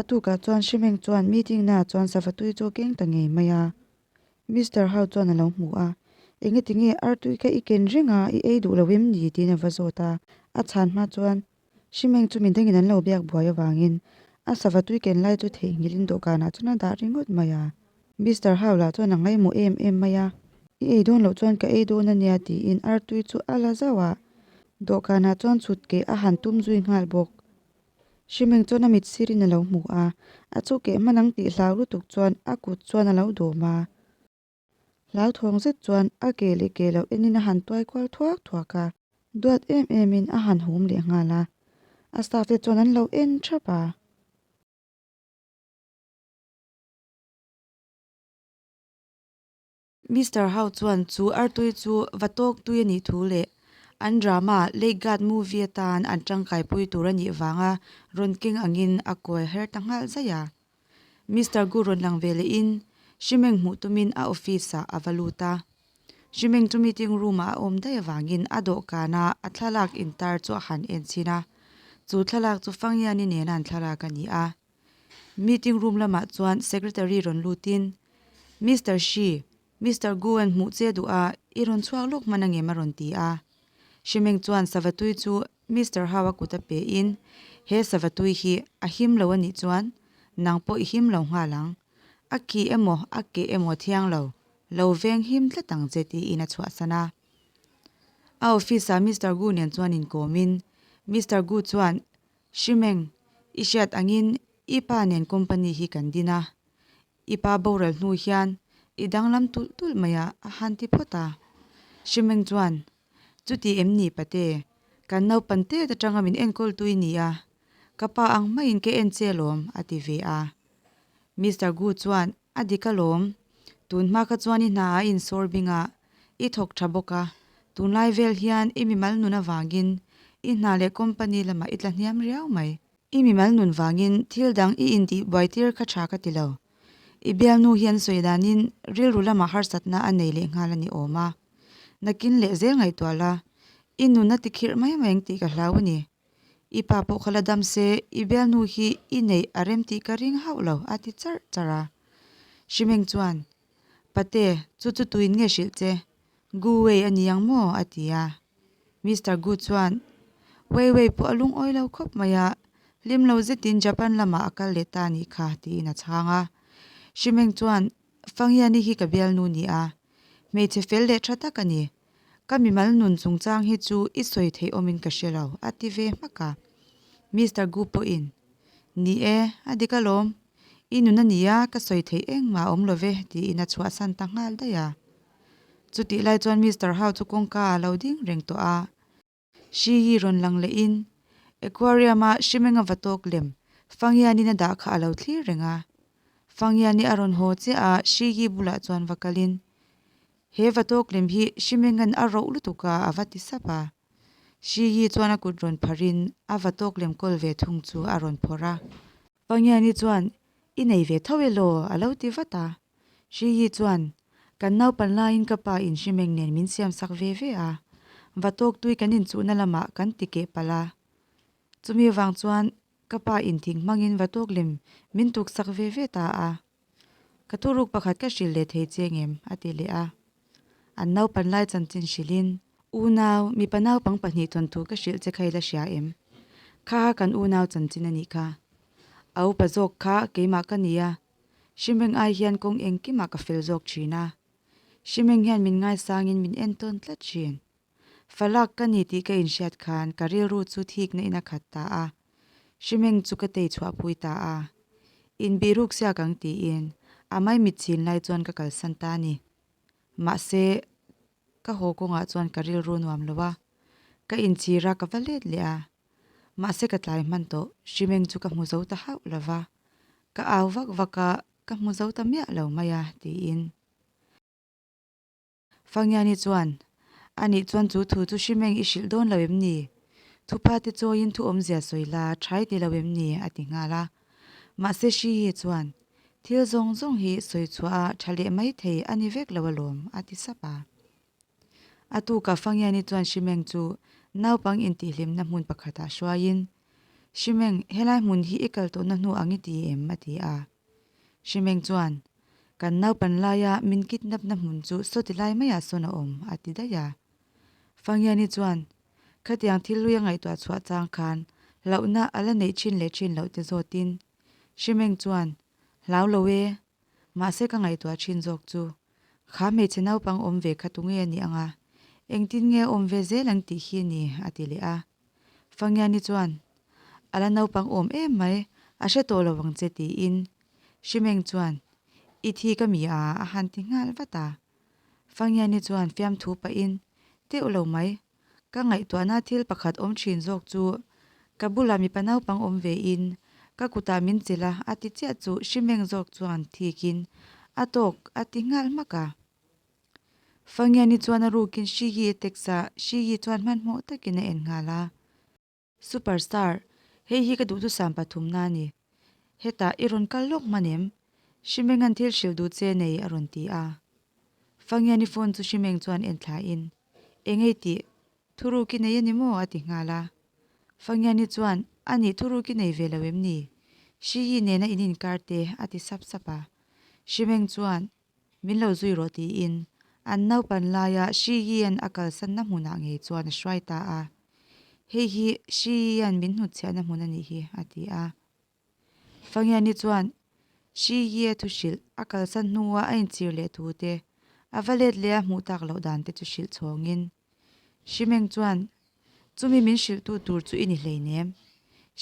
tukah chuan Shimeng chuan meeting naah chuan sava tui chu a keng ta ngei mai a. Mister Hau chuan a lo hmu a, Engati nge artui kha i ken reng a, i ei duh lo em ni? tiin a va zawt a. A chhan hma chuan Shimeng chu midangin an lo biak buai avangin a sava tui ken lai chu theihnghilhin dawhkanah chuan a dah ringawt mai a. Mister Hau lah chuan a ngaihmawh em em mai a, I ei dawn loh chuan ka ei dawn a nia tiin artui chu a la zauh a, dawhkanah chuan chhut keh a han tum zui nghal bawk. Shimeng chuan a mit sirin a lo hmu a, a chu keh hman ang tih hlau lutuk chuan a kut chuan a lo dawm a. Hlauthawng zet chuan a ke leh ke loh enin a han tuai kual thuak thuak a, duat em emin a han hum leh nghal a, a staff te chuan an lo en thap a. Mister Hau chuan chu artui chu va tawk tui a nih thu leh an drama Lake God movie atan an tangkaipui tur a nih vanga rawn keng angin a kawi her ta nghal zaih a. Mister Gu rawn lang ve lehin Shimeng hmuh tumin a office-ah a va lut a. Shimeng chu meeting room-ah a awm daih avangin a dawhkana a thlalak intar chu a han en chhin a. Chu thlalak chu Fangyan-i nena an thlalak a ni a. Meeting room lamah chuan secretary rawn lutin, Mister Shi, Mister Gu an hmuh che duh a, i rawn chhuak lawk hman angem a rawn ti a. Shimeng chuan savatui chu Mister Hao a kut a pe in, He savatui hi a him lo a nih chuan nang pawh i him lo nghal ang. A ki emaw a ke emaw thiang lo, lo veng him tlat ang che tiin a chhuahsan a. A office ah Mister Gu nen chuan inkawmin, Mister Gu chuan Shimeng, i hriat angin i pa nen company hi kan din a, i pa boral hnu hian i danglam tulh tulh mai a, a han ti phawt a. Shimeng chuan, Chuti em ni pate, kan naupan tet atanga min enkawl tu i ni a, ka pa ang maiin ka en che alawm, a ti ve a. Mister Gu chuan, A dik alawm, tun hma kha chuan i hna a insawr bing a, I thawk tha bawk a, tunlai vel hian i mimal nun avangin i hna leh company lamah i tla hniam riau mai. I mimal nun vangin thil dang i intih buai tir kha tha ka ti lo. I bialnu hian sawi danin rilru lamah harsatna a nei leh nghal a ni awm a. Nakin leh zel ngaihtuah la, i nun a tikhirh mai mai ang tih ka hlau a ni. I pa pawh kha la dam se, i bialnu hi i neih a rem tih ka ring hauh lo, a ti charh charh a. Shimeng chuan, Pate, chu chu tuin nge hrilh che? Gu Wei a ni ang maw? a ti a. Mister Gu chuan, Wei Wei pawh a lungawi lo khawp mai a, hlim lo zetin Japan lamah a kal leh ta a nih kha, tiin a chhang a. Shimeng chuan, Fanghiani hi ka bialnu ni a, hmeichhe fel leh tha tak a ni. Ka mimal nun chungchang hi chu i sawi theih awmin ka hre lo, a ti ve hmak a. Mister Gu pawhin, Ni e, a dik alawm. I nun a nia, ka sawi theih engmah a awm lo ve, tiin a chhuahsan ta nghal daih a. Chutih lai chuan Mister Hau chu kawngka a lo ding reng tawh a. Hri hi rawn lang lehin Aquarium-a hrimenga va tawk lem Fanghianin a dah kha a lo thlir reng a. Fanghiani a rawn haw chiah a, hri hi bulah chuan va kalin, He va tawk lem hi hrimenga'n a roh lutuk a, a va ti sap a. Hri hi chuan a kut rawn pharin a va tawk lem kawl ve thung chu a rawn phawrh a. Fanghiani chuan, I nei ve tho elaw? a lo ti vat a. Hri hi chuan, Kan naupan laiin ka pa in hrimeng nen min siam sak ve ve a, va tawk tui kan inchuhna lamah kan ti keh palh a. Chumi vang chuan ka pa in thing hmangin va tawk lem min tuk sak ve ve ta a. Ka thuruk pakhat ka hrilh leh thei che ngem? a ti leh a. An naupan lai chanchin hrilhin, Unau, mipa naupang pahnih thawnthu ka hrilh che kha i la hria em? Kha kan unau chanchin a nih kha. A upa zawk kha keimah ka ni a, Hrimeng ai hian kawng engkimah ka fel zawk thin a. Hrimeng hian min ngaisangin min entawn tlat thin. Falak ka ni tih ka inhriat khan ka rilru chu thikna in a khat ta a. Hrimeng chu ka tei chhuahpui ta a. Inbih ruk siak ang tiin a maimit chin lai chuan ka kalsan ta a ni. Mahse, ka haw kawngah chuan ka rilru nuam lo a. Ka inchhir a, ka va let leh a. Mahse ka tlai hman tawh, Hrimeng chu ka hmu zo ta hauh lo va, ka au vak vak a, ka hmu zo ta miah lo mai a, tiin. Fanghiani chuan, Anih chuan chu thu chu Hrimeng i hrilh dawn lo em ni? Thupa te chawiin thu awmzia sawi la, thai ti lo em ni? a ti nghal a. Mahse Hrihi chuan, Thil zawng zawng hi sawi chhuah a tha leh mai thei a ni vek lo alawm, a ti sap a. A tukah Fanghiani chuan Hrimeng chu naupang intihhlimna hmun pakhatah hruaiin, Shimeng, helai hmun hi i kal tawhna hnu ang i ti em? a ti a. Shimeng chuan, Kan naupan laia min kidnap-na hmun chu sawti lai maiah sawn a awm, a ti daih a. Fangiani chuan, Khatiang thil hlui a ngaihtuah chhuah chang khan hlauhna a la neih thin leh thin loh te zawtin Shimeng chuan, Hlau lo e, mahse ka ngaihtuah thin zawk chu. Kha hmeichhe naupang awm ve kha tunge a nih ang a, engtin nge a awm ve zel ang tih hi a ni, a ti leh a. Fangiani chuan, A la naupang awm em mai, a hre tawh lo ang che tiin Shimeng chuan, I thi ka mi a, a han ti nghal vat a. Fangiani chuan fiamthu pahin, Teuh lo mai, ka ngaihtuahna thil pakhat awm thin zawk chu ka bulah mipa naupang awm ve in ka kutah min chelh a, a ti chiah chu Shimeng zawk chuan thikin a tawk a ti nghal hmak a. Fangiani chuan a rukin Shiyi a text a, Shiyi chuan hmanhmawh takin a en nghal a. Superstar, hei hi ka duhthusam pathumna a ni. Hetah i rawn kal lawk hman em? Shimeng-a'n thil hrilh duh che nei a rawn ti a. Fangiani phone chu Shimeng chuan en thlain, Engei tih? Thuruk i nei a ni maw? a ti nghal a. Fangiani chuan, A nih thuruk i nei ve lo em ni? Shiyi nena in inkar te a ti sap sap a. Shimeng chuan, Min lo zui rawh tiin an naupan laia Shi Yian a kalsanna hmunah ngei chuan a hruai ta a. Hei hi Shi Yian min hnutchhiahna hmun a nih hi, a ti a. Fangiani chuan Shi Yie thu hrilh a kalsan hnua a inchir leh thu te, a va let leh a hmuh tak loh dan te chu hrilh chhawngin Shi Meng chuan, Chumi min hrilhtu tur chu i ni hleinem.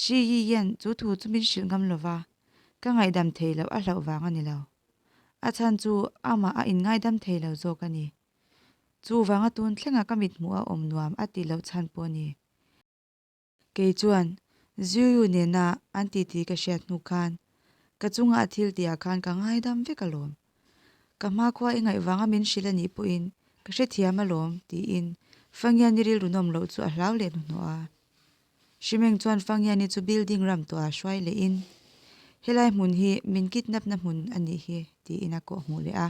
Shi Yian chu thu chu min hrilh ngam lova, ka ngaihdam thei loh a hlauh vang a ni lo. A chhan chu amah a inngaidam thei lo zawk a ni. Chuvanga tun thlenga ka mithmuh a awm nuam a tih loh chhan pawh a ni. Kei chuan Ziuyu nena an titi ka hriat hnu khan ka chunga a thil tihah khan ka ngaidam vek alawm. Ka hmakhua i ngaih vanga min hrilh a nih pawhin ka hrethiam alawm tiin Fangiani rilru nawm loh chu a hlau leh hnuhnawh a. Shimeng chuan Fangiani chu building ram tawhah hruai lehin, Helai hmun hi min kidnap na hmun a nih hi, tiin a kawh hmuh leh a.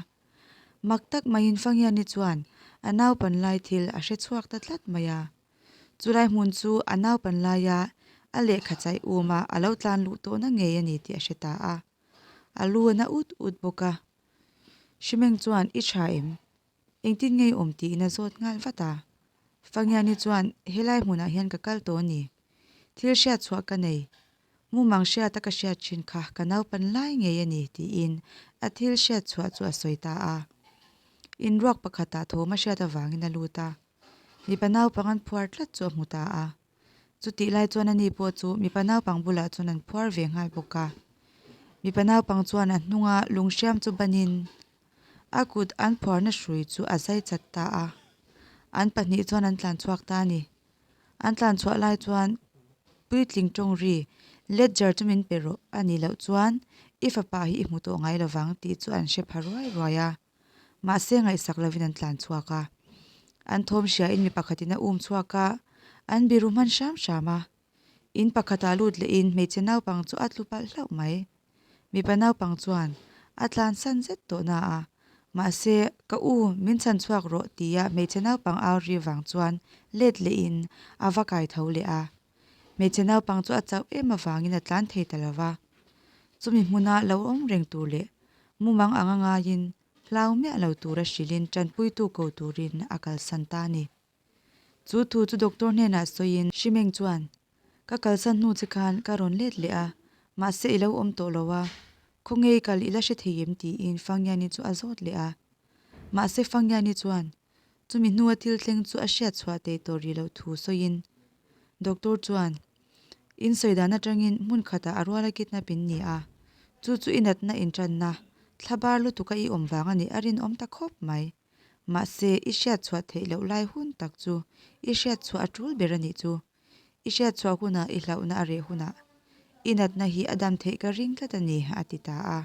Mak tak maiin Fangiani chuan a naupan lai thil a hre chhuak ta tlat mai a. Chulai hmun chu a naupan laia a lehkha chaih uma a lo tlan luh tawhna ngei a ni tih a hre ta a. A lu a na ut ut bawk a. Shimeng chuan, I tha em? Engtin ngei awm tiin a zawt nghal vat a. Fangiani chuan, Helai hmunah hian ka kal tawh a ni. Thil hriat chhuah ka nei. Mumang hriata ka hriat thin kha ka naupan lai ngei a ni, tiin a thil hriat chhuah chu a sawi ta a. Inruak pakhatah thawm a hriat avangin a lut a. Mipa naupang an phuar tlat chu a hmu ta a. Chutih lai chuan ani pawh chu mipa naupang bulah chuan an phuar ve nghal bawk a. Mipa naupang chuan a hnunga lunghriam chu banin a kut an phuarna hrui chu a zai chat ta a. An pahnih chuan an tlan chhuak ta a ni. An tlan chhuah lai chuan puitling tawng ri Ledger chu min pe rawh a nih loh chuan i fapa hi i hmu tawh ngai lovang tih chu an hre pha ruai ruai a. Mahse ngaihsak lovin an tlan chhuak a. An thawm hriain mi pakhatin a um chhuak a, an biru hman hram hram a. In pakhatah lut lehin hmeichhe naupang chu a tlu palh hlauh mai. Mipa naupang chuan a tlansan zet tawh na a, mahse ka u min chhan chhuak rawh tia hmeichhe naupang au ri vang chuan let lehin a va kai tho leh a. Hmeichhe naupang chu a chauh em avangin a tlan thei ta lo va. Chumi hmuna lo awm reng tur leh mumang anga ngaiin hlau miah lo tura hrilhin tanpuitu ko turin a kalsan ta a ni. Chu thu chu doctor hnenah sawiin Shimeng chuan, Ka kalsan hnu che khan ka rawn let leh a, mahse i lo awm tawh lo a, khawnge i kal i la hre thei em tiin Fangyani chu a zawt leh a. Mahse Fangyani chuan chumi hnua thil thleng chu a hriat chhuah teh tawh rih loh thu sawiin doctor chuan, In sawi dan atangin hmun khatah a ruala kidnap in ni a, chu chu i natna intanna thlabar lutuka i awm vang a nih a rinawm ta khawp mai. Mahse, i hriat chhuah theih loh lai hun tak chu i hriat chhuah a tul ber a nih chu. I hriat chhuah hunah i hlauhna a reh hunah i natna hi a dam theih ka ring tlat a ni, a ti ta a.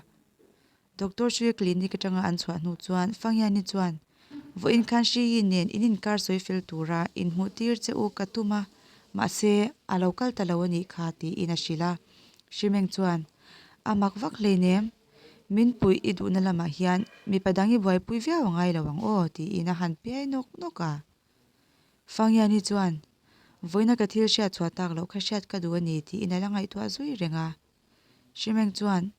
Doctor Shui clinic atanga an chhuah hnu chuan Fanghiani chuan, Vawiin khan Shi Yi nen in inkar sawi fel tura inhmuh tir che u ka tum a, mahse, a lo kal ta lo a nih kha, tiin a hrilh a. Shi Meng chuan, A mak vak hleinem, min puih i duhna lamah hian mipa dang i buaipui viau a ngai lo ang aw, tiin a han piai nawk nawk a. Fanghiani chuan, Vawiina ka thil hriat chhuah tak loh kha hriat ka duh a ni tiin a la ngaihtuah zui reng a. Hrimeng chuan,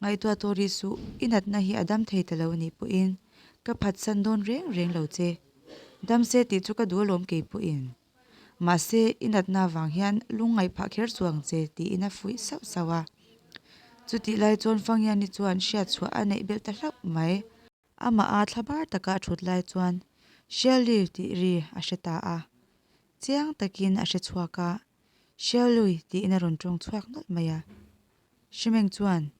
Ngaihtuah tawh rih suh, i natna hi a dam thei ta lo a nih pawhin ka phatsan dawn reng reng lo che. Dam se tih chu ka duh alawm kei pawhin. Mahse, i natna avang hian lung ngaih phah kher chu ang che tiin a fuih sauh sauh a. Chutih lai chuan Fangiani chuan hriat chhuah a neih belh ta hlauh mai. Amah a thla bar taka a thut lai chuan Shirley tih ri a hre ta a. Chiang takin a hre chhuak a, Shirley tiin a rawn tawng chhuak nawlh mai a. Hrimeng chuan,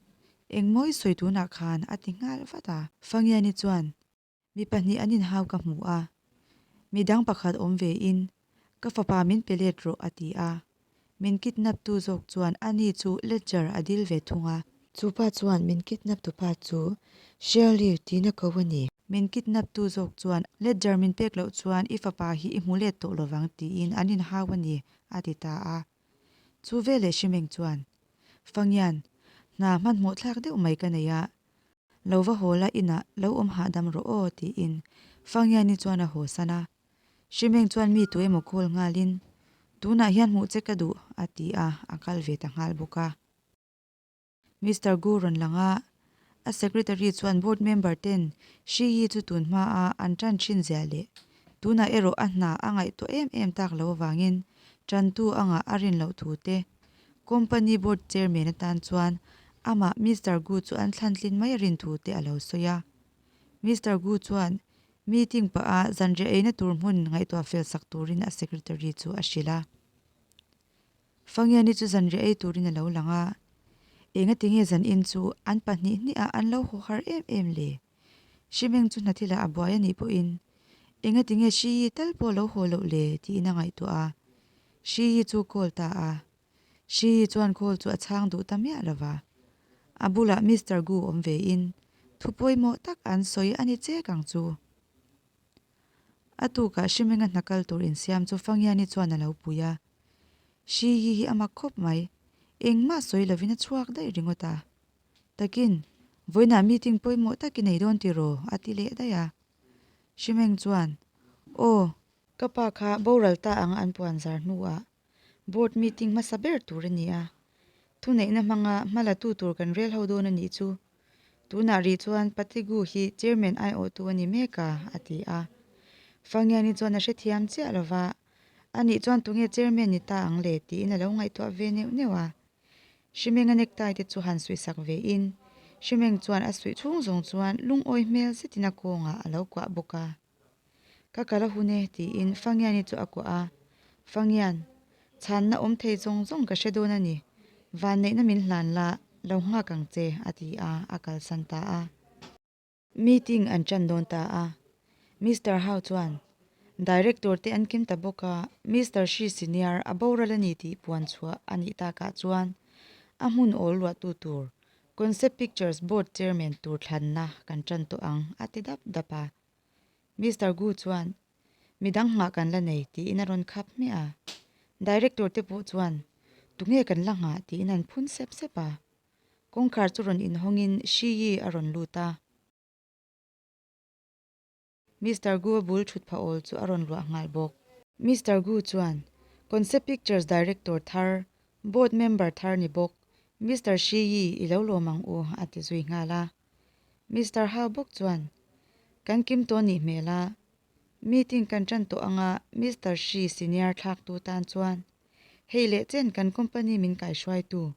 Engmawi sawi tunah khan a ti nghal vat a. Fangiani chuan, Mi pahnih an inhau ka hmu a, mi dang pakhat awm ve in ka fapa min pe let rawh a ti a, min kidnap tu zawk chuan a ni chu ledger a dil ve thung a. Chu pa chuan min kidnap tu pa chu Shirley tiin a ko a ni. Min kidnap tu zawk chuan ledger min pek loh chuan i fapa hi i hmu let tawh lovang tiin an inhau a ni a ti ta a. Chu veleh Hrimeng chuan Fangian, hna hmanhmawh thlak deuh mai ka nei a, Lo va haw la inah lo awm hahdam rawh aw tiin Fangiani chuan a haw san a. Hrimeng chuan mi tu emaw call nghalin Tunah hian hmuh che ka duh a ti a, a kal ve ta nghal bawk a. Mister Gu rawn lang a, a secretary chuan board member ten Shi Yi chu tun hma a an tan thin zia leh tunah erawh a hna a ngaihtuah em em tak lo avangin tantu anga a rin loh thu te Company board chairman atan chuan amah Mister Gu chu an thlan tlin mai a rin thu te a lo sawi a. Mister Gu chuan meeting pah a zanriah eina tur hmun ngaihtuah fel sak turin a secretary chu a hrilh a. Fangiani chu zanriah ei turin a lo lang a, Engatinge zan in chu an pahnih hnih ah an lo haw har em em le? Hrimeng chu hna thilah a buai a nih pawhin engatinge Hri yi tal pawh lo haw loh le tiin a ngaihtuah a. Hri yi chu call ta a. Hri yi chuan call chu a chhang duh ta miah lo va. A bulah Mister Gu awm ve in thu pawimawh tak an sawi a ni chek ang chu. A tukah Hrimenga hna kal tur insiam chu Fangiani chuan a lo pui a. Hri yi hi a mak khawp mai. Engmah sawi lovin a chhuak daih ringawt a. Takin, vawiinah meeting pawimawh tak i nei dawn tiraw? a ti leh daih a. Hrimeng chuan, Aw, ka pa kha boral ta ang an puan zar hnuah board meeting hmasa ber tur a ni a, thuneihna hmanga hma la tu tur kan rel ho dawn a nih chu. Tunah rih chuan Patigu hi chairman aiawhtu a ni mek a, a ti a. Fangiani chuan a hrethiam chiah lova, anih chuan tunge chairman ni ta ang le tiin a lo ngaihtuah ve neuh neuh a. Hrimeng a necktie te chu han suih sak ve in, Hrimeng chuan a suih chhung zawng chuan lungawi hmel zetin a kawngah a lo kuah bawk a. Ka kal a hun e tiin Fangiani chu a kuah a, Fangian, chhanna awm thei zawng zawng ka hre dawn a ni, vanneihna min hlan la, lo nghak ang che a ti a, a kalsan ta a. Meeting an ṭan dawn ta a, Mister Hau chuan, Director te an kim ta bawk a, Mister Shi Senior a boral a ni tih puan chhuah a nih takah chuan a hmun awl luahtu tur Concept Pictures Board Chairman tur thlanna kan ṭan tawh ang a ti dap dap a. Mister Gu chuan, Midang nghah kan la nei tiin a rawn khap hmiah a. Director te pawh chuan, Tunge kan la nghah tiin an phun sep sep a. Kawngkhar chu rawn inhawngin Shi Yi a rawn lut a. Mister Gu a bul thut pha awl chu a rawn luah nghal bawk. Mister Gu chuan Concept Pictures Director thar, Board Member thar ni bawk, Mister Shi Yi i lo lawm ang u a ti zui nghal a. Mister Hao bawk chuan, Kan kim tawh nih hmel a, meeting kan tan tawh anga Mister Shi senior thlaktu tan chuan hei leh chen kan company min kaihruaitu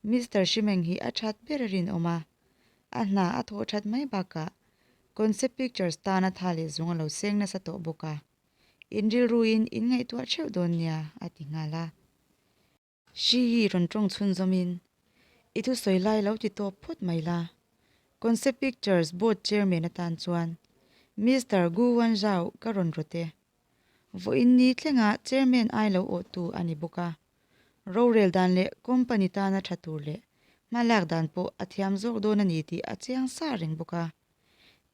Mister Hrimeng hi a that ber a rinawm a, a hna a thawh that mai bakah Concept Pictures tana tha leh zung a lo seng nasa tawh bawk a, in rilruin in ngaihtuah theuh dawn nia, a ti nghal a. Hri hi rawn tawng chhunzawmin, I thusawi lai lo ti tawp phawt mai la. Concept Pictures Board Chairman atan chuan Mister Gu Wanzhao ka rawn rawt e. Vawiin ni thlenga Chairman ai lo awhtu a ni bawk a. Rorel dan leh company tana tha tur leh hmalak dan pawh a thiam zawk dawn a ni tih a chiang sa reng bawk a.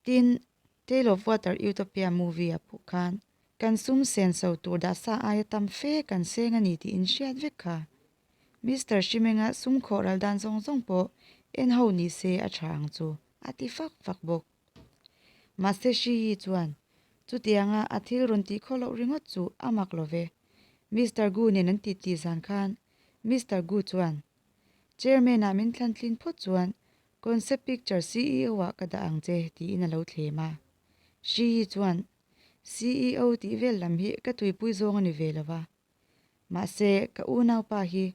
Tin, Tale of Water Utopia movie ah pawh khan kan sum senso tur dah sa aia tam fe kan seng a ni tih in hriat vek kha. Mister Hrimenga sum khawh ral dan zawng zawng pawh en ho ni se a tha ang chu a ti fak fak bawk. Mahse Hri hi chuan chutianga a thil rawn tih khaw loh ringawt chu a mak lo ve. Mister Gu nen an titi zan khan Mister Gu chuan, Chairman-ah min thlan tlin phawt chuan Concept Picture CEO-ah ka dah ang che tiin a lo thlem a. Shi Yi chuan, CEO tih vel lam hi ka tuipui zawng a ni ve lo va. Mahse, ka unaupa hi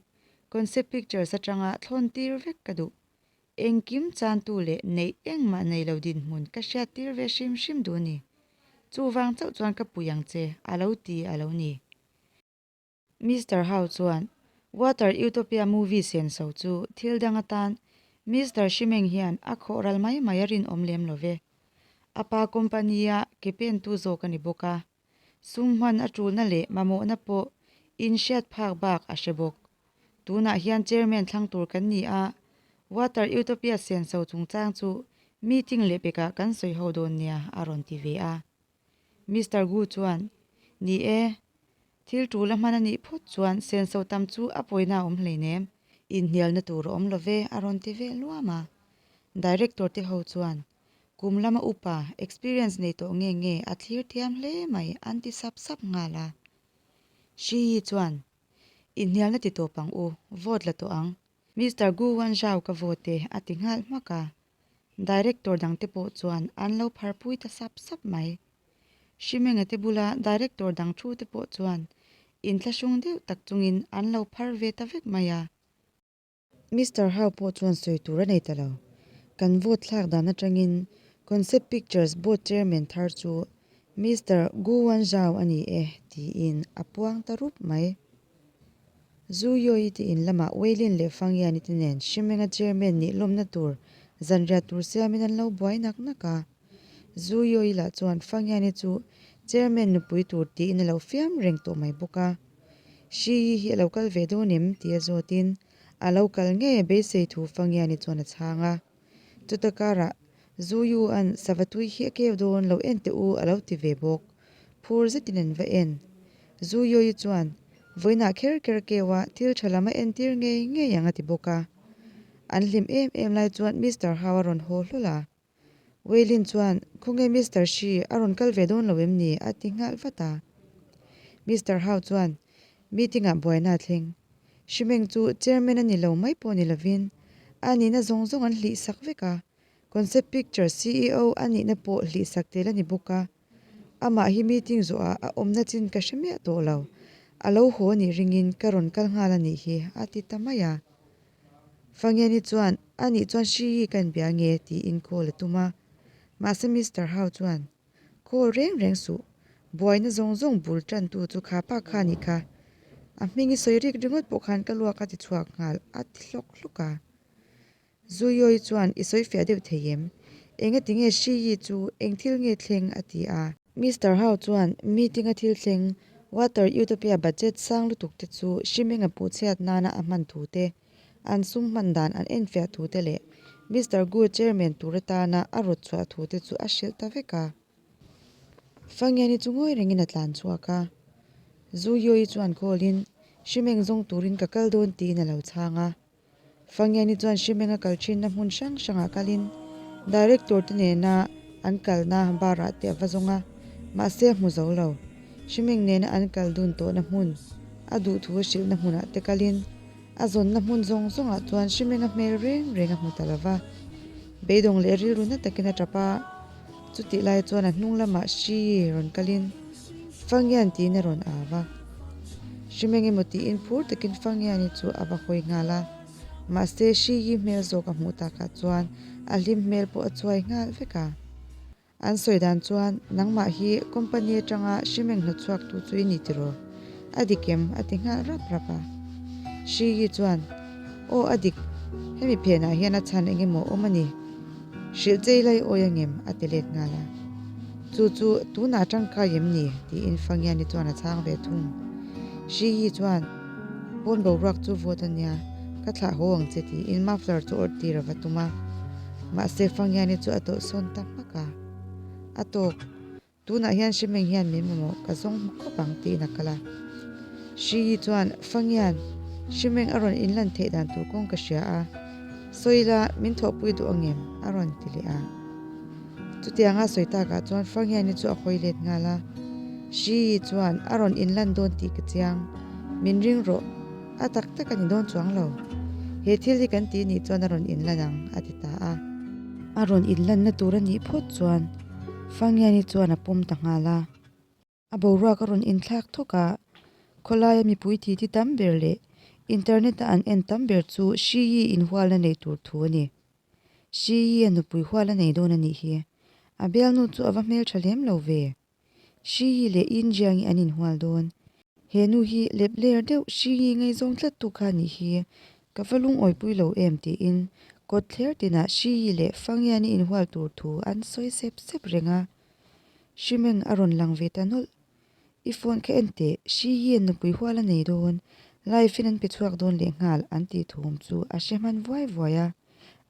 Concept Pictures atanga thlawn tir vek ka duh. Engkim chantu leh neih engmah nei lo dinhmun ka hriat tir ve hrim hrim duh a ni. Chuvang chauh chuan ka pui ang che, a lo ti a lo ni. Mister Hau chuan Water Utopia movie senso chu thil dang atan Mister Shimeng hian a khawh ral mai mai a rinawm lem lo ve. A pa company-a ke pentu zawk a ni bawk a. Sum hman a tulna leh mamawhna pawh inhriat phak bak a hre bawk. Tunah hian chairman thlang tur kan ni a, Water Utopia senso chungchang chu meeting leh pekah kan sawi ho dawn nia a rawn ti ve a. Mister Gu chuan, Ni e, thil tul a hman a nih phawt chuan senso tam chu a pawina a awm hleinem, inhnialna tur a awm lo ve a rawn ti ve luam a. Director te ho chuan, Kum lama upa, experience nei tawh nge nge a thlir thiam hle mai an ti sap sap nghal a. Shi Yi chuan, Inhnialna ti tawp ang u, vote la tawh ang. Mister Gu Wanzhao ka vote e a ti nghal hmak a. Director dangte pawh chuan an lo pharpui ta sap sap mai. Hrimenga te bula director dang thu te pawh chuan inthlahrung deuh tak chungin an lo phar ve ta vek mai a. Mister Hau pawh chuan sawi tur a nei ta lo. Kan vote thlak dan atangin Concept Pictures board chairman thar chu Mister Gu Wanzhao a ni e tiin a puang ta rup mai. Zu Yoi te in lamah Weilin leh Fang Yani te nen Hrimenga chairman nih lawmna tur zanriah tur siamin an lo buai nak nak a. Zu Yoi lah chuan Fang Yani chu chairman nupui tur tiin a lo fiam reng tawh mai bawk a. Hri hi hi a lo kal ve dawn em? tia zawtin a lo kal ngei a beisei thu Fangiani chuan a chhang a. Chuta karah Zuyu-a'n sava tui hi a keu dawn lo en teh u a lo ti ve bawk. Phur zetin an va en. Zuyu-i chuan vawiinah kher kher keu a thil tha lam a entir ngei ngei ang a ti bawk a. An hlim em em lai chuan Mister Hau a rawn haw hlawl a. Weilin chuan, Khawnge Mister Shi a rawn kal ve dawn lo em ni? a ti nghal vat a. Mister Hau chuan, Meeting-ah buaina a thleng. Shi Meng chu chairman a ni lo mai pawh ni lovin a nihna zawng zawng an hlih sak vek a, Concept Picture ceo a nihna pawh hlih sak tel a ni bawk a. Amah hi meeting zawhah a awmna chin ka hre miah tawh lo. A lo haw a nih ringin ka rawn kal nghal a nih hi, a ti ta mai a. Fangiani chuan, A nih chuan hri hi ka inbia nge? tiin call a tum a. Mahse Mister Hau chuan, Call reng reng suh. Buaina zawng zawng bul tantu chu kha pa kha a nih kha. A hming i sawi rik ringawt pawh khan ka luak a ti chhuak nghal a ti hlawk hlawk a. Zuiawi chuan, I sawi fiah deuh thei em? Engati nge hri hi chu eng thil nge thleng? a ti a. Mister Hau chuan, Meeting a thil thleng, Water Utopia budget sang lutuk te chu hrimenga puhchhiat nana a hman thu te, an sum hman dan an enfiah thu te leh Mister Gu chairman tur atana a rawt chhuah thu te chu a hrilh ta vek a. Fangiani chu ngawi rengin a tlan chhuak a. Zuiawi chuan call-in, Hrimeng zawng turin ka kal dawn tiin a lo chhang a. Fangiani chuan Hrimenga kal thinna hmun hrang hrangah kalin Director te nena an kalna bar-ah te a va zawng a, mahse a hmu zo lo. Hrimeng nena an kal dun tawhna hmun, a duhthu a hrilhna hmunah te kalin a zawnna hmun zawng zawngah chuan Hrimenga hmel reng reng a hmu ta lo va. Beidawng leh rilru na takin a tap a, chutih lai chuan a hnung lamah hri rawn kalin Fangian tiin a rawn au va. Hrimeng emaw tiin phur takin Fangiani chu a va hawi nghal a, mahse hri hi hmel zawk a hmuh takah chuan a hlim hmel pawh a chuai nghal vek a. An sawi dan chuan, Nangmah hi company atanga hrimeng hnawtchhuak tu chu i ni tiraw? A dik em? a ti nghal rap rap a. Hri hi chuan, Aw a dik, hemi phenah hian a chhan eng emaw awm a ni. Hrilh chei lai awi angem? a ti let nghal a. Chu chu tunah tangkai em ni? tiin Fangiani chuan a chhang ve thung. Hri hi chuan, Pawn boruak chu vawt a nia, ka thlah haw ang che tiin muffler chu awrh tir a va tum a. Mahse Fangiani chu a tawlh sawn ta hmak a. A tawk, tunah hian Hrimeng hian min mamawh ka zawng hmu khawp ang tiin a kal a. Hri hi chuan Fangian, Hrimeng a rawn inlan theih dan tur kawng ka hria a, Sawila min thawhpui duh angem? a rawn ti leh a. Chutianga sawi takah chuan Fangiani chu a hawi let nghal a. Hri chuan a rawn inlan dawn tih ka chiang. Min ring rawh, a tak tak a ni dawn chuang lo. He thil hi kan tih nih chuan a rawn inlan ang, a ti ta a. A rawn inlanna tur a nih phawt chuan Fangiani chuan a pawm ta nghal a. A boruak a rawn inthlak thawk a, khawlaia mipui titi tam ber leh internet-a an en tam ber chu Shi Yi inhualna nei tur thu a ni. Shi Yi a nupui hual a nei dawn a nih hi. A bialnu chu a va hmeltha lem lo ve. Shi Yi leh Yin Jiang hi an inhual dawn. He nu hi lep ler deuh Shi Yi ngaihzawng tlat tu kha a nih hi. Ka va lungawipui lo em tiin kawt thler tinah Shi Yi leh Fang Yan-i inhual tur thu an sawi sep sep reng a. Hrimeng a rawn lang ve ta nawlh. I phone kha en teh, Shi hian nupui hual a nei dawn, live in an pe chhuak dawn leh nghal an tih thum chu a hre hman vuai vuai a,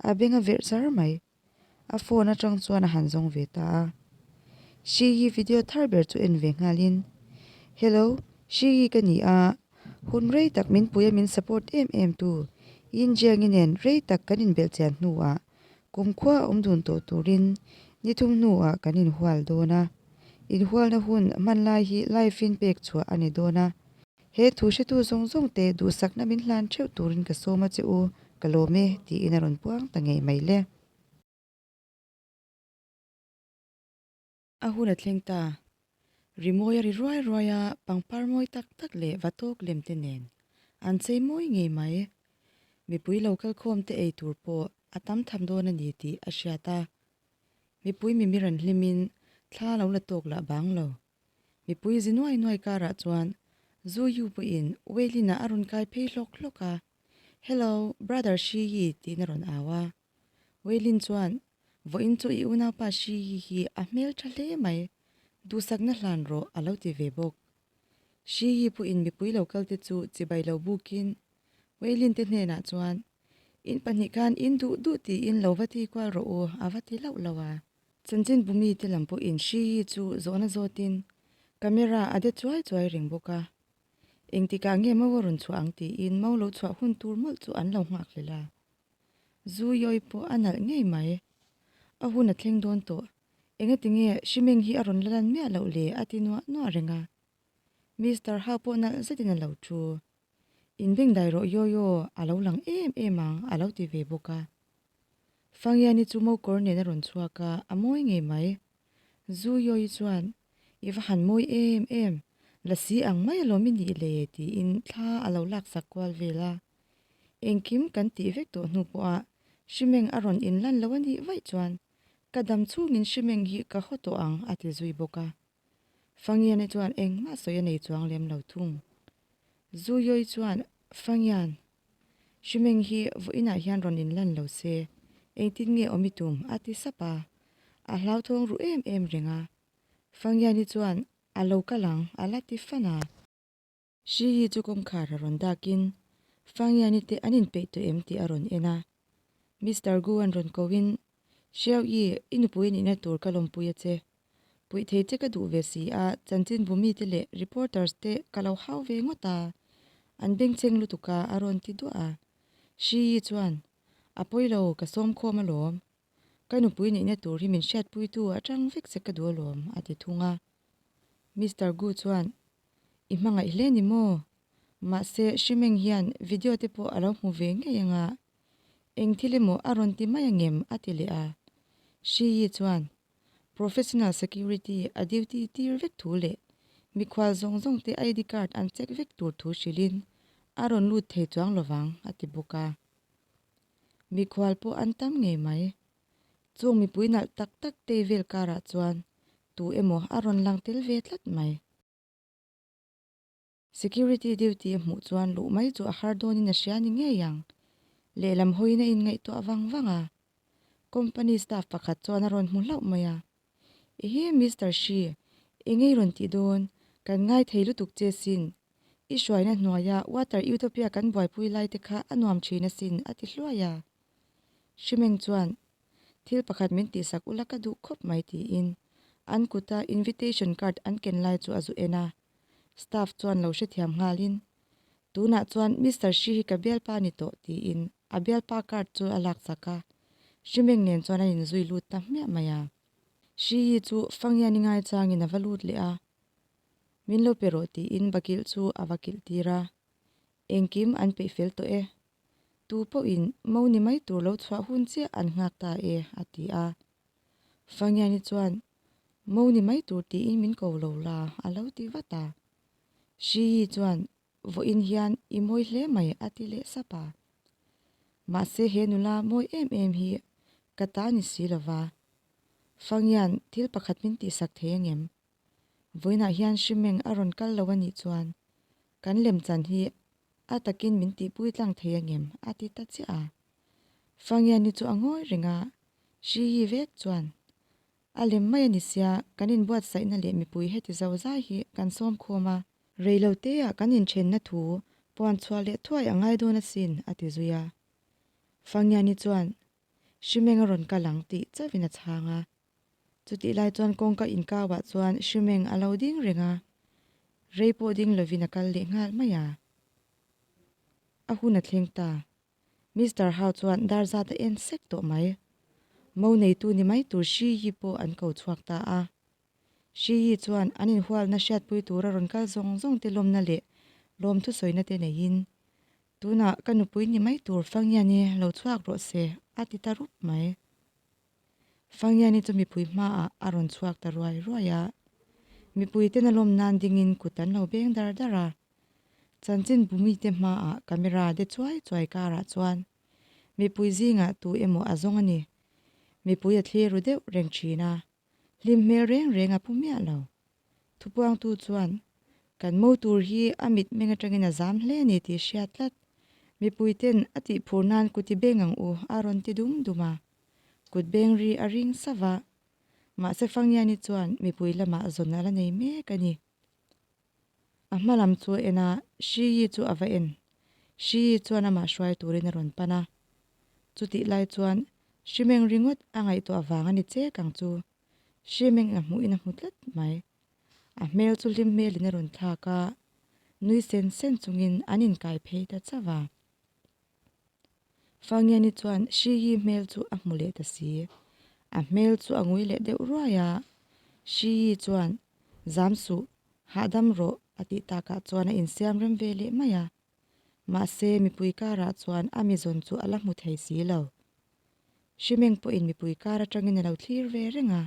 a beng a verh zar mai. A phone atang chuan a han zawng ve ta a. Shi hi video thar ber chu en ve nghalin, Hello, Shi hi ka ni a, hun rei tak min pui a min support em em tu, Yin Jiang-i nen rei tak kan inbelhchian hnuah Kumkhua awm dun tawh turin ni thum hnuah kan inhual dawn a, inhualna hun hman lai hi live in pek chhuah a ni dawn a. He thu hretu zawng zawng te duhsakna min hlan theuh turin ka sawm a che u, ka lawm e, tiin a rawn puang ta ngei mai le. A hun a thleng ta. Rimawi a ri ruai ruai a, pangpar mawi tak tak leh va tawk lem te nen an chei mawi ngei mai. Mipui lo kal khawm te ei tur pawh a tam tham dawn a ni tih a hriat a. Mipui mimir an hlim in thla lo la tawk lah bang lo. Mipui zi nuai nuai karah chuan Zu Yu pawhin Weilin-ah a rawn kai phei hlawk hlawk a, Hello, Brother Shi Yi tiin a rawn au a. Weilin chuan Vawiin chu i unaupa Shi Yi hi a hmel tha hle mai, duhsakna hlan rawh a lo ti ve bawk. Shi Yi pawhin mipui lo kalte chu chibai lo bukin Weilin te hnenah chuan, In pahnih khan in duh duh tiin lo va ti kual rawh u a va ti lauh lauh a. Chanchin bumi te lam pawhin Shi Yi chu zawhna zawtin camera a de chuai chuai reng bawk a. Engtikah nge mau a rawn chhuah ang tiin mau lo chhuah hun tur mawlh chu an lo nghak hlel a. Zu Yoi pawh a nalh ngei mai. A hun a thleng dawn tawh. Engati nge Hrimeng hi a rawn la lan miah loh le a ti nuah nuah reng a. Mister Ha pawh nalh zetin a lo thu. Inbengdai rawh Yoyo a lo lang em em ang a lo ti ve bawk a. Fangiani chu mokawr nen a rawn chhuak a, a mawi ngei mai. Zu Yoi chuan, I va han mawi em em, lasi ang mai alawm i nih le tiin thla a lo laksak kual vel a. Engkim kan tih vek tawh hnu pawha Hrimeng a rawn inlan lo a nih vaih chuan ka dam chhungin Hrimeng hi ka haw tawh ang a ti zui bawk a. Fangiana chuan engmah sawi a nei chuang lem lo thung. Zuyoi chuan Fangian, Hrimeng hi vawiinah hian rawn inlan lo se, engtin nge awm i tum? a ti sap a. A hlauthawng ruh em em reng a. Fangiani chuan a lo kal ang a la ti fan a. Hri hi chu kawngkhar a rawn dakin Fangiani te an inpeih tawh em tih a rawn en a. Mister Gu an rawn kohin, Xiao Yi, i nupui nihna tur ka lawmpui a che. Puih thei che ka duh ve si a, chanchinbu mite leh reporters te ka lo hau ve ngawt a. An bengchheng lutuk a, a rawn ti duah a. Hri Yi chuan, A pawi lo, ka sawm khawm alawm. Ka nupui nihna tur hi min hriatpuitu atang vek che ka duh alawm, a ti thung a. Mister Gu chuan, I hmangaih hle ni maw? Mahse, Hrimeng hian video te pawh a lo hmu ve ngei anga eng thil emaw a rawn ti mai angem? a ti leh a. Shi Yi chuan, Professional security a duty tir vek thu leh mikhual zawng zawng te ID card an check vek tur thu hrilhin a rawn lut thei chuang lovang, a ti bawk a. Mikhual pawh an tam ngei mai. Chung mipui nalh tak tak tei vel karah chuan tu emaw a rawn lang tel ve tlat mai. Security duty a hmuh chuan luh mai chu a har dawnin a hria ni ngei ang. Lehlam hawiin a inngaihtuah vang vang a. Company staff pakhat chuan a rawn hmu hlauh mai a. Ehe Mister Shi, eng ei rawn tih dawn? Kan ngai thei lutuk che sin. I hruaina hnuaia Water Utopia kan buaipui lai te kha a nuam thin asin a ti hluai a. Hrimeng chuan, Thil pakhat min tihsak ula ka duh khawp mai tiin an kuta invitation card an ken lai chu a zu en a. Staff chuan lo hrethiam nghalin, Tunah chuan Mister Shi hi ka bialpa ni tawh tiin a bialpa card chu a laksak a. Hrimeng nen chuan an inzui lut ta hmiah mai a. Shi hi chu Fangyan i ngaichangin a va lut leh a. Min lo pe rawh tiin bakilh chu a va kilh tir a. Engkim an peih fel tawh e. Tu pawhin mo ni mai tur lo chhuah hun chiah an nghak ta e, a ti a. Fangiani chuan, Mo ni mai tur tiin min ko lo la, a lo ti vat a. Hriyi chuan, Vawiin hian i mawi hle mai, a ti leh sap a. Mahse he nula mawi em em hi ka ta ni si lo va. Fangian thil pakhat min tihsak thei angem? Vawiinah hian Hrimeng a rawn kal lo a nih chuan kan lemchan hi a takin min tihpui tlang thei angem? a ti ta chiah a. Fangiani chu a ngawi reng a, Hriyi vek chuan a lem mai a ni sia, kan inbuatsaihna leh mipui heti zo zai hi kan sawm khawm a, reiloteah kan inthenna thu puan chhuah leh thuai a ngai dawn asin, a ti zui a. Fangiani chuan Hrimeng a rawn kal ang tih chauhin a chhang a. Chutih lai chuan kawngka inkauah chuan Hrimeng a lo ding reng a, rei pawh ding lovin a kal leh nghal mai a. A hun a thleng ta. Mister Hau chuan dar zat a en sek tawh mai. Mo neitu ni mai tur Shi Yi pawh an ko chhuak ta a. Shi Yi chuan an inhualna hriatpui tura rawn kal zawng zawng te lawmna leh lawmthu sawina te neiin, Tunah ka nupui ni mai tur Fangyan-i lo chhuak rawh se, a ti ta rup mai. Fangiani chu mipui hmaah a rawn chhuak ta ruai ruai a. Mipui ten a lawm nan dingin kut an lo beng dar dar a. Chanchin bumite hmaah camera de chuai chuai karah chuan mipui zingah tu emaw a zawng a ni. Mipui a thlir ru deuh reng thin a, hlim hmel reng reng a pu miah lo. Thupuangtu chuan, Kan mo tur hi a mitmeng atangin a zam hle a ni tih hriat tlat. Mipuiten a tihphur nan kut i beng ang u, a rawn ti dum dum a. Kut beng ri a ring sauh a. Mahse Fangiani chuan mipui lamah zawn a la nei mek a ni. A hma lam chu a en a, Shiyi chu a va en. Shiyi chuan amah hruai turin a rawn pan a. Chutih lai chuan Shimeng ringawt a ngaihtuah vang a ni chek ang chu. Shimeng a hmuhin a hmu tlat mai. A hmel chu hlim hmelin a rawn thlak a, nui sen sen chungin an inkai phei ta chauh a. Fangiani chuan Shiyi hmel chu a hmu leh ta si. A hmel chu a ngui leh deuh ruai a. Shiyi chuan, Zam suh, hahdam rawh, a tih takah chuan a insiam rem ve leh mai a. Mahse, mipui karah chuan a mizawn chu a la hmu thei si lo. Shimeng pawhin mipui kar atangin a lo thlir ve reng a.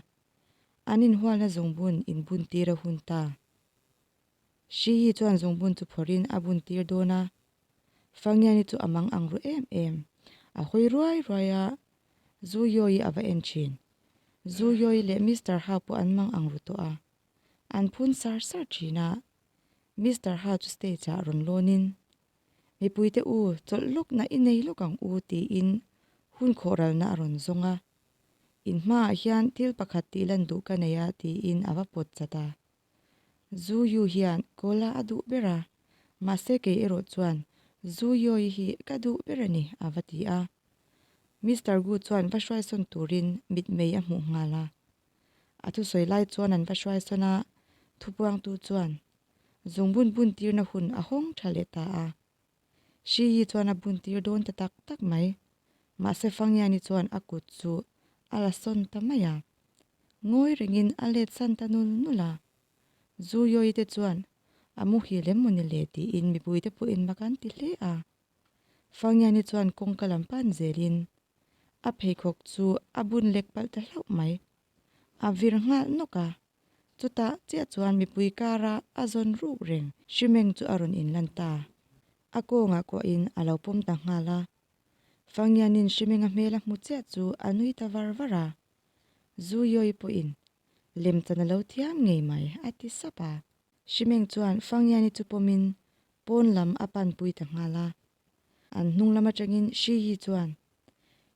An inhualna zungbun inbuntir a hun ta. Shiyi chuan zungbun chu phawrhin a buntir dawn a, Fangiani chu a mang ang ru em em. A hawi ruai ruai a, Zu Yoi a va en thin. Zu Yoi leh Mister Hao pawh an mang ang ru tawh a. An phun sar sar thin a. Mister Hao chu stage ah rawn lawnin, Mipuite u, chawlh lawkna i nei lawk ang u tiin hun khawhralna a rawn zawng a. In hmaah hian thil pakhat tih lan duh ka nei a tiin a va pawt chat a. Zu Yu hian Cola a duh ber a, mahse kei erawh chuan Zu Yoi hi ka duh ber a ni, a va ti a. Mister Gu chuan va hruaisawn turin mitmei a hmuh nghal a. A thusawi lai chuan an va hruaisawn a, thupuangtu chuan zungbun bun tirna hun a hawng tha leh ta a. Shi Yi chuan a bun tir dawn ta tak tak mai. Mahse Fangyan-i chuan a kut chu a la sawn ta mai a. Ngawi rengin a let san ta nul nul a. Zu Yoi te chuan a muhil em mawni le tiin mipui te pawhin mak an ti hle a. Fangiani chuan kawngka lam pan zelin a pheikhawk chu a bun lek palh ta hlauh mai. A vir nghal nawk a. Chutah chiah chuan mipui kara a zawn ruk reng Hrimeng chu a rawn inlan ta. A kawngah kuahin a lo pawm ta nghal a. Fangianin Hrimenga hmel a hmu chiah chu a nui ta var var a. Zu Yoi pawhin lemchan a lo thiam ngei mai a ti sap a. Hrimeng chuan Fangiani chu pawmin pawn lam a panpui ta nghal a. An hnung lam atangin Shi Yi chuan,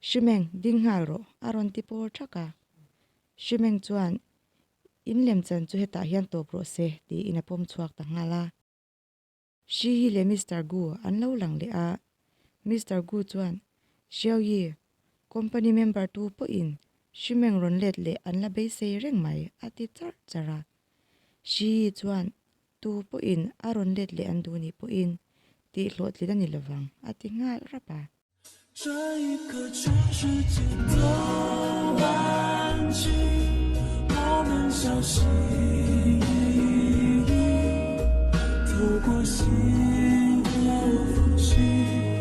Hrimeng, ding nghal rawh, a rawn ti pawr thak a. Hrimeng chuan, In lemchan chu hetah hian tawp rawh se, tiin a pawm chhuak ta nghal a. Shi Yi leh Mister Gu an lo lang leh a, Mister Gu chuan Xiao Yi, company member tu pawhin Shimeng rawn let leh an la beisei reng mai a ti charh charh a. Shi Yi chuan tu pawhin a rawn let leh an duh nih pawhin tih hlawhtlin a ni lovang a ti nghal rap a. 流风息。